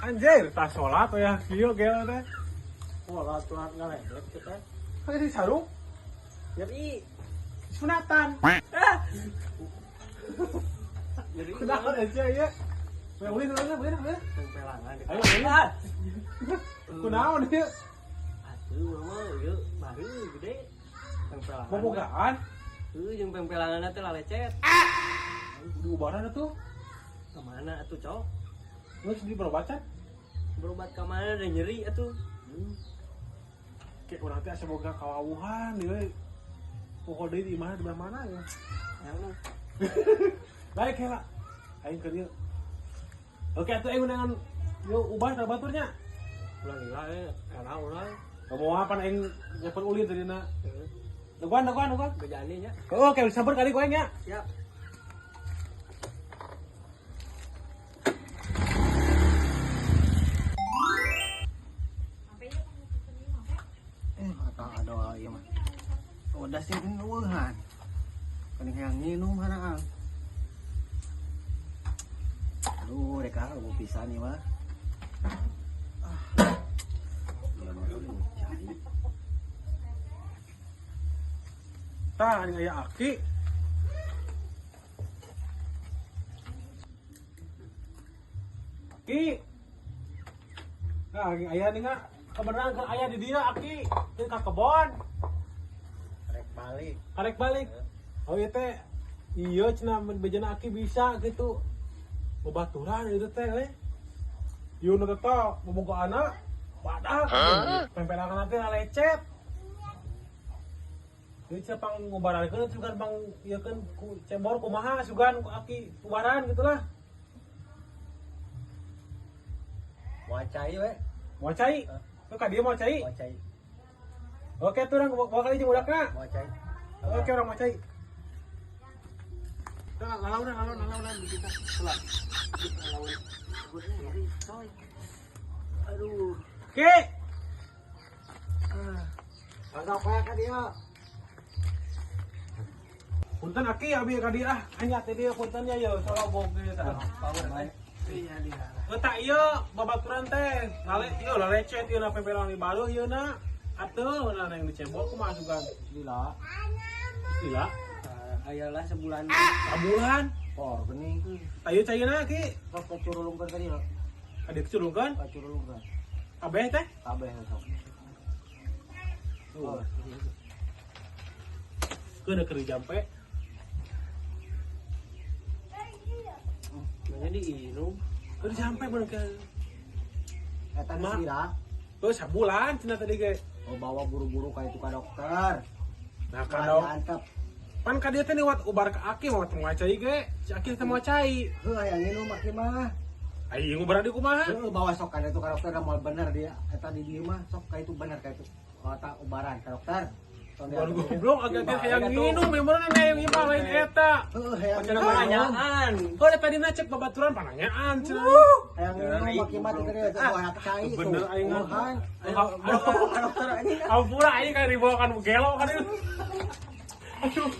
Anjir, tas sholat ya kieu gelo teh. Sholat sholat ngaledek kita. Kan di sarung Nyeri. sunatan. Nyeri. Kunaon aja ya. Ulin ulin ulin ulin. Tempelangan. Ayo ulin. Kunaon ieu? Atuh urang mah ieu baru gede. Tempelangan. Bobogaan. Heuh jeung pempelangan teh lalecet. Diubaran atuh. Kemana atuh, Cok? Terus di berobat? Berobat ka mana da nyeri atuh. Kayak urang teh asa boga kawawuhan ieu. Pokok deui di mana di mana ya. Yang nu. Baik heula. Aing keur ieu. Oke atuh aing undangan yo ubah ka baturnya. Ulah lila era urang. Kamu apa aing nyepen ulin tadina. Heeh. Dagoan dagoan dagoan. Bejani nya. Oh, oke sabar kali ku aing nya. Siap. Atau ada ieu mah. Udah sih eueuhan. Kening hayang nginum hanaang. Aduh, rek ah eueuh pisan ieu mah. Ah. Ieu mah eueuh cai. Tah aing aya aki. Aki. Nah, aing aya nih nga. Kebenaran keur aya di dieu aki. Teu ka kebon. Rek balik. Karek balik. Oh iya teh. Iya cenah bejana aki bisa gitu. Babaturan itu teh we. Ieu nu teh bobogoh anak. Badak. Pempelangan teh lecet. Jadi cenah pang ngubarankeun sugan pang ieu keun ku cembor kumaha sugan ku aki ubaran gitulah. Moal cai we. Mau cai? Tuh ka dieu mau cai? Moal cai. Oke tuh urang bawa kali jeung budakna. Moal cai. Oke urang mau cai. Tuh lalaunan lalaunan lalaunan di kita. Heula. Nyeri, coy. Aduh. Oke. Ada apa ka dieu? Punten aki abi ka dieu ah. Anya teh dieu punten nya yeuh solobog dieu tah. Power. Iya dia. Heuh tah ieu babaturan teh. Lale ieu lalecet ieu na pempelang di baruh ieu na. Atuh na yang dicebok kumaha sugan. Lila. Lila. Ayolah sebulan. Sabulan. Por geuning. Tah ieu caina ki. Sok kacurulungkeun ka dieu. Ka dieu kecurungkeun. Kacurulungkeun. Kabeh teh. Kabeh sok. Tuh. Keun keur dijampe. Nanya diinum. Keur dijampe bener ke. Eta geus lila. Tuh sabulan cenah tadi ge. Oh, bawa buru-buru ka itu ka dokter. Nah ka Mantap. Pan ka dieu teh niwat ubar ka aki mau teu cai ge. Si aki teh mau cai. Heuh hayang nginum aki mah. Aing ngubaran di kumaha? Heuh bawa sok ka itu ka dokter moal bener dia. Eta di dieu mah sok ka itu bener ka itu. Kota ubaran ka dokter. Baru goblok agak-agak hayang nginum memang hayang imah lain eta. Heuh hayang Pacar nginum. pertanyaan. Oh, tadi na cek babaturan pananyaan cenah. Hayang nginum aki mah teh teu bohak cai tuh. Bener aing mah. Eueuhan. Bawa ka dokter anjing. Ampura aing kan dibawa kan gelo kan. Aduh.